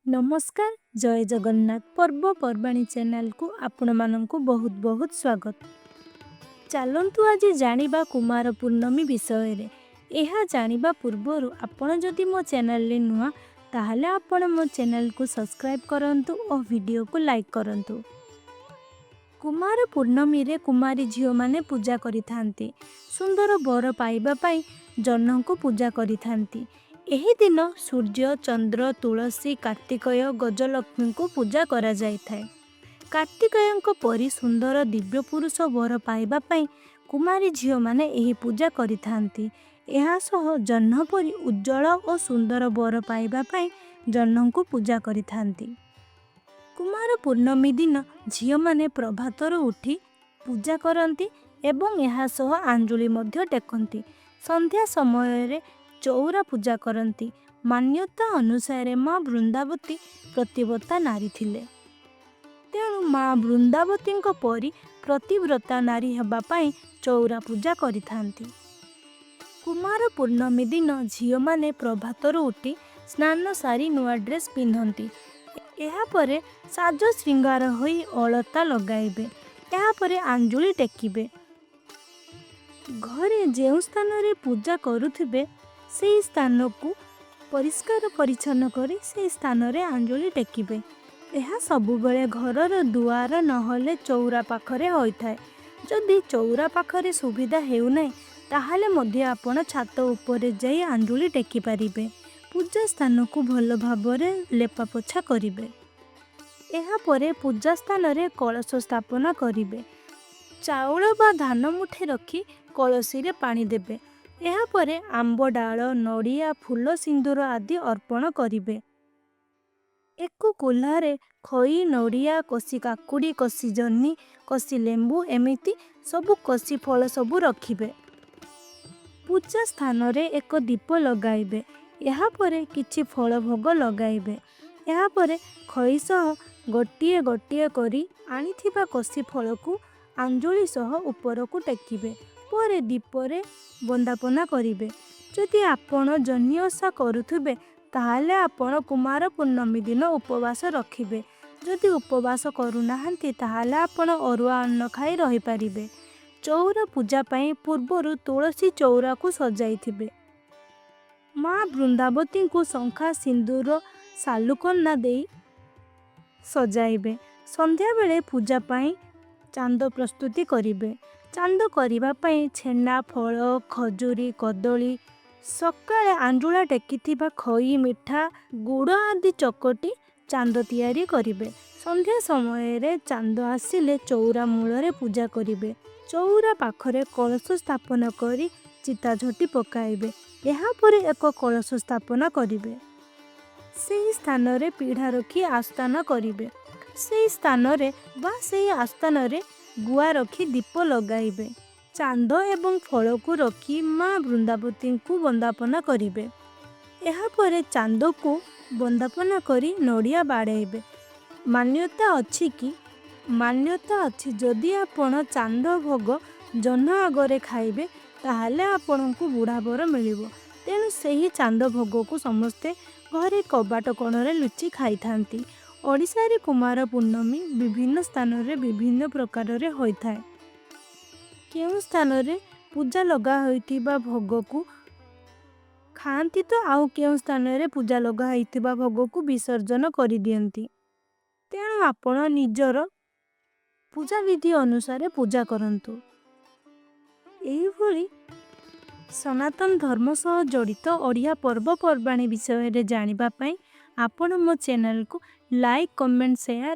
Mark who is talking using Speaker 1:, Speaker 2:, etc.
Speaker 1: ନମସ୍କାର, ଜୟ ଜଗନ୍ନାଥ। ପର୍ବପର୍ବାଣୀ ଚ୍ୟାନେଲକୁ ଆପଣମାନଙ୍କୁ ବହୁତ ବହୁତ ସ୍ୱାଗତ। ଚାଲନ୍ତୁ, ଆଜି ଜାଣିବା କୁମାର ପୂର୍ଣ୍ଣମୀ ବିଷୟରେ। ଏହା ଜାଣିବା ପୂର୍ବରୁ ଆପଣ ଯଦି ମୋ ଚ୍ୟାନେଲରେ ନୂଆ, ତାହେଲେ ଆପଣ ମୋ ଚ୍ୟାନେଲକୁ ସବସ୍କ୍ରାଇବ୍ କରନ୍ତୁ ଓ ଭିଡ଼ିଓକୁ ଲାଇକ୍ କରନ୍ତୁ। କୁମାର ପୂର୍ଣ୍ଣମୀରେ କୁମାରୀ ଝିଅମାନେ ପୂଜା କରିଥାନ୍ତି। ସୁନ୍ଦର ବର ପାଇବା ପାଇଁ ଜହ୍ନଙ୍କୁ ପୂଜା କରିଥାନ୍ତି। ଏହି ଦିନ ସୂର୍ଯ୍ୟ, ଚନ୍ଦ୍ର, ତୁଳସୀ, କାର୍ତ୍ତିକେୟ, ଗଜଲକ୍ଷ୍ମୀଙ୍କୁ ପୂଜା କରାଯାଇଥାଏ। କାର୍ତ୍ତିକେୟଙ୍କ ପରି ସୁନ୍ଦର ଦିବ୍ୟ ପୁରୁଷ ବର ପାଇବା ପାଇଁ କୁମାରୀ ଝିଅମାନେ ଏହି ପୂଜା କରିଥାନ୍ତି। ଏହା ସହ ଜହ୍ନ ପରି ଉଜ୍ଜ୍ୱଳ ଓ ସୁନ୍ଦର ବର ପାଇବା ପାଇଁ ଜହ୍ନଙ୍କୁ ପୂଜା କରିଥାନ୍ତି। କୁମାର ପୂର୍ଣ୍ଣମୀ ଦିନ ଝିଅମାନେ ପ୍ରଭାତରୁ ଉଠି ପୂଜା କରନ୍ତି ଏବଂ ଏହା ସହ ଆଞ୍ଜୁଳି ମଧ୍ୟ ଟେକନ୍ତି। ସନ୍ଧ୍ୟା ସମୟରେ ଚଉରା ପୂଜା କରନ୍ତି। ମାନ୍ୟତା ଅନୁସାରେ ମା ବୃନ୍ଦାବତୀ ପତିବ୍ରତା ନାରୀ ଥିଲେ। ତେଣୁ ମା ବୃନ୍ଦାବତୀଙ୍କ ପରି ପତିବ୍ରତା ନାରୀ ହେବା ପାଇଁ ଚଉରା ପୂଜା କରିଥାନ୍ତି। କୁମାର ପୂର୍ଣ୍ଣମୀ ଦିନ ଝିଅମାନେ ପ୍ରଭାତରୁ ଉଠି ସ୍ନାନ ସାରି ନୂଆ ଡ୍ରେସ୍ ପିନ୍ଧନ୍ତି। ଏହାପରେ ସାଜ ଶୃଙ୍ଗାର ହୋଇ ଅଳତା ଲଗାଇବେ। ଏହାପରେ ଆଞ୍ଜୁଳି ଟେକିବେ। ଘରେ ଯେଉଁ ସ୍ଥାନରେ ପୂଜା କରୁଥିବେ, ସେହି ସ୍ଥାନକୁ ପରିଷ୍କାର ପରିଚ୍ଛନ୍ନ କରି ସେହି ସ୍ଥାନରେ ଆଞ୍ଜୁଳି ଟେକିବେ। ଏହା ସବୁବେଳେ ଘରର ଦୁଆର ନହେଲେ ଚଉରା ପାଖରେ ହୋଇଥାଏ। ଯଦି ଚଉରା ପାଖରେ ସୁବିଧା ହେଉନାହିଁ, ତାହେଲେ ମଧ୍ୟ ଆପଣ ଛାତ ଉପରେ ଯାଇ ଆଞ୍ଜୁଳି ଟେକି ପାରିବେ। ପୂଜା ସ୍ଥାନକୁ ଭଲ ଭାବରେ ଲେପାପୋଛା କରିବେ। ଏହାପରେ ପୂଜା ସ୍ଥାନରେ କଳସ ସ୍ଥାପନ କରିବେ। ଚାଉଳ ବା ଧାନ ମୁଠେ ରଖି କଳସୀରେ ପାଣି ଦେବେ। ଏହାପରେ ଆମ୍ବ ଡାଳ, ନଡ଼ିଆ, ଫୁଲ, ସିନ୍ଦୁର ଆଦି ଅର୍ପଣ କରିବେ। ଏକ କୁଲାରେ ଖଇ, ନଡ଼ିଆ, କଷି କାକୁଡ଼ି, କଷି ଜହ୍ନି, କଷି ଲେମ୍ବୁ, ଏମିତି ସବୁ କଷି ଫଳ ସବୁ ରଖିବେ। ପୂଜା ସ୍ଥାନରେ ଏକ ଦୀପ ଲଗାଇବେ। ଏହାପରେ କିଛି ଫଳ ଭୋଗ ଲଗାଇବେ। ଏହାପରେ ଖଇ ସହ ଗୋଟିଏ ଗୋଟିଏ କରି ଆଣିଥିବା କଷି ଫଳକୁ ଆଞ୍ଜୁଳି ସହ ଉପରକୁ ଟେକିବେ। ପରେ ଦୀପରେ ବନ୍ଦାପନା କରିବେ। ଯଦି ଆପଣ ଜହ୍ନି ଓଷା କରୁଥିବେ, ତାହେଲେ ଆପଣ କୁମାର ପୂର୍ଣ୍ଣମୀ ଦିନ ଉପବାସ ରଖିବେ। ଯଦି ଉପବାସ କରୁନାହାନ୍ତି, ତାହେଲେ ଆପଣ ଅରୁଆ ଅନ୍ନ ଖାଇ ରହିପାରିବେ। ଚଉରା ପୂଜା ପାଇଁ ପୂର୍ବରୁ ତୁଳସୀ ଚଉରାକୁ ସଜାଇଥିବେ। ମା ବୃନ୍ଦାବତୀଙ୍କୁ ଶଙ୍ଖା, ସିନ୍ଦୁର, ସାଲୁକନା ଦେଇ ସଜାଇବେ। ସନ୍ଧ୍ୟାବେଳେ ପୂଜା ପାଇଁ ଚାନ୍ଦ ପ୍ରସ୍ତୁତି କରିବେ। ଚାନ୍ଦ କରିବା ପାଇଁ ଛେନା, ଫଳ, ଖଜୁରୀ, କଦଳୀ, ସକାଳେ ଆଞ୍ଜୁଳା ଟେକିଥିବା ଖଇ, ମିଠା, ଗୁଡ଼ ଆଦି ଚକଟି ଚାନ୍ଦ ତିଆରି କରିବେ। ସନ୍ଧ୍ୟା ସମୟରେ ଚାନ୍ଦ ଆସିଲେ ଚଉରା ମୂଳରେ ପୂଜା କରିବେ। ଚଉରା ପାଖରେ କଳସ ସ୍ଥାପନ କରି ଚିତା ଝୋଟି ପକାଇବେ। ଏହାପରେ ଏକ କଳସ ସ୍ଥାପନ କରିବେ। ସେହି ସ୍ଥାନରେ ପିଢ଼ା ରଖି ଆସ୍ଥାନ କରିବେ। ସେହି ସ୍ଥାନରେ ବା ସେହି ଆସ୍ଥାନରେ ଗୁଆ ରଖି ଦୀପ ଲଗାଇବେ। ଚାନ୍ଦ ଏବଂ ଫଳକୁ ରଖି ମା ବୃନ୍ଦାବତୀଙ୍କୁ ବନ୍ଦାପନା କରିବେ। ଏହାପରେ ଚାନ୍ଦକୁ ବନ୍ଦାପନା କରି ନଡ଼ିଆ ବାଡ଼େଇବେ। ମାନ୍ୟତା ଅଛି, ଯଦି ଆପଣ ଚାନ୍ଦ ଭୋଗ ଜହ୍ନ ଆଗରେ ଖାଇବେ, ତାହେଲେ ଆପଣଙ୍କୁ ବୁଢ଼ା ବର ମିଳିବ। ତେଣୁ ସେହି ଚାନ୍ଦ ଭୋଗକୁ ସମସ୍ତେ ଘରେ କବାଟ କୋଣରେ ଲୁଚି ଖାଇଥାନ୍ତି। ଓଡ଼ିଶାରେ କୁମାର ପୂର୍ଣ୍ଣମୀ ବିଭିନ୍ନ ସ୍ଥାନରେ ବିଭିନ୍ନ ପ୍ରକାରରେ ହୋଇଥାଏ। କେଉଁ ସ୍ଥାନରେ ପୂଜା ଲଗା ହୋଇଥିବା ଭୋଗକୁ ଖାଆନ୍ତି ତ ଆଉ କେଉଁ ସ୍ଥାନରେ ପୂଜା ଲଗା ହୋଇଥିବା ଭୋଗକୁ ବିସର୍ଜନ କରିଦିଅନ୍ତି। ତେଣୁ ଆପଣ ନିଜର ପୂଜା ବିଧି ଅନୁସାରେ ପୂଜା କରନ୍ତୁ। ଏହିଭଳି ସନାତନ ଧର୍ମ ସହ ଜଡ଼ିତ ଓଡ଼ିଆ ପର୍ବପର୍ବାଣୀ ବିଷୟରେ ଜାଣିବା ପାଇଁ ଆପଣ ମୋ ଚ୍ୟାନେଲକୁ ଲାଇକ୍, କମେଣ୍ଟ, ସେୟାର